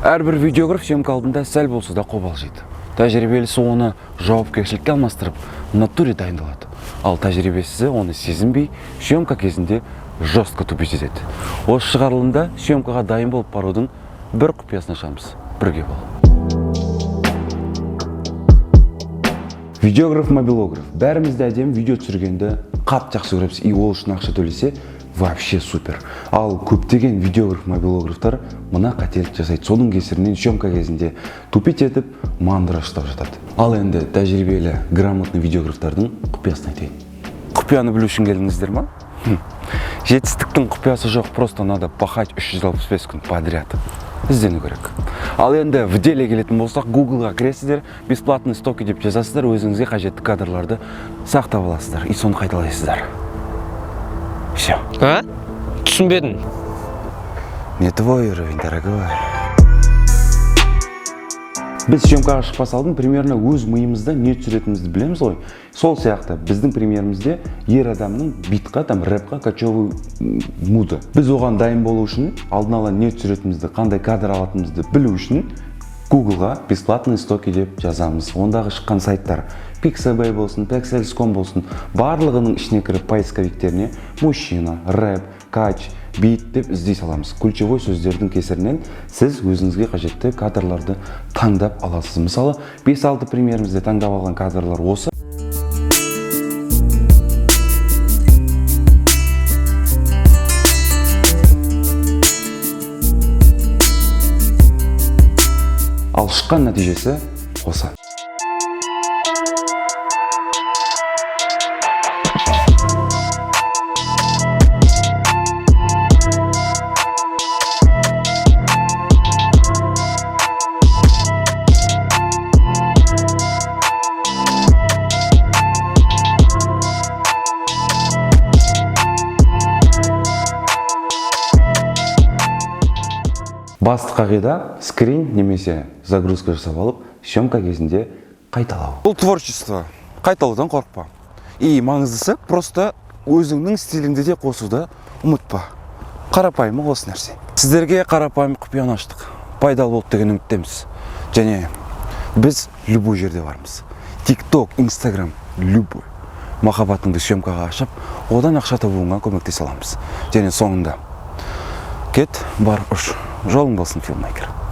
Әрбір видеограф съемка алдында сәл болса да қобалжиды. Тәжірибелісі оны жауапкершілікке алмастырып, в натуре дайындалады. Ал тәжірибесізі оны сезінбей, съемка кезінде жестко тупить етеді. Осы шығарылымда съемкаға дайын болып барудың бір құпиясын ашамыз. Бірге бол. Видеограф, мобилограф. Бәріміз де әдемі видео түсіргенді қатты жақсы көреміз. И ол үшін ақша төлесе, вообще супер. Ал көптеген видеограф, мобилографтар мына қателік жасайды. Соның кесірінен съемка кезінде тупить етіп, мандра ұстап жатады. Ал енді тәжірибелі, грамотный видеографтардың құпиясын айтайын. Құпияны білу үшін келдіңіздер ма? Жетістіктің құпиясы жоқ, просто надо пахать 365 күн подряд. Іздену керек. Ал енді в деле келетін болсақ, Гуглға кіресіздер, «бесплатный стоки» деп жазасыздар, өзіңізге қажетті кадрларды сақтап аласыздар и соны қайталайсыздар. Все. А? Түсінбедім. Не твой уровень, дорогой. Біз съемкаға шықпас алдын примерно өз миымызда не түсіретінімізді білеміз ғой. Сол сияқты біздің примерімізде ер адамның битқа, там, рэпқа кочевый муды. Біз оған дайын болу үшін, алдын ала не түсіретінімізді, қандай кадр алатынымызды білу үшін Гуглға «бесплатные стоки» деп жазамыз. Ондағы шыққан сайттар Pixabay болсын, Pexels.com болсын, барлығының ішіне кіріп, поисковиктеріне «мужчина», «рэп», «кач», «бит» деп іздей саламыз. Ключевой сөздердің кесірінен сіз өзіңізге қажетті кадрларды таңдап аласыз. Мысалы, 5-6 примерімізде таңдап алған кадрлар осы. Ал шыққан нәтижесі осы. Басты қағида: скрин немесе загрузка жасап алып, съемка кезінде қайталау. Бұл творчество, қайталаудан қорықпа. И маңыздысы, просто өзіңнің стиліңді де қосуды ұмытпа. Қарапайымы осы нәрсе. Сіздерге қарапайым құпияны аштық, пайдалы болды деген үміттеміз. Және біз любой жерде бармыз: ТикТок, Инстаграм, любой. Махаббатыңды съемкаға ашып, одан ақша табуыңа көмектесе аламыз. Және соңында кет, бар, ұш, жолың болсын, филммейкер.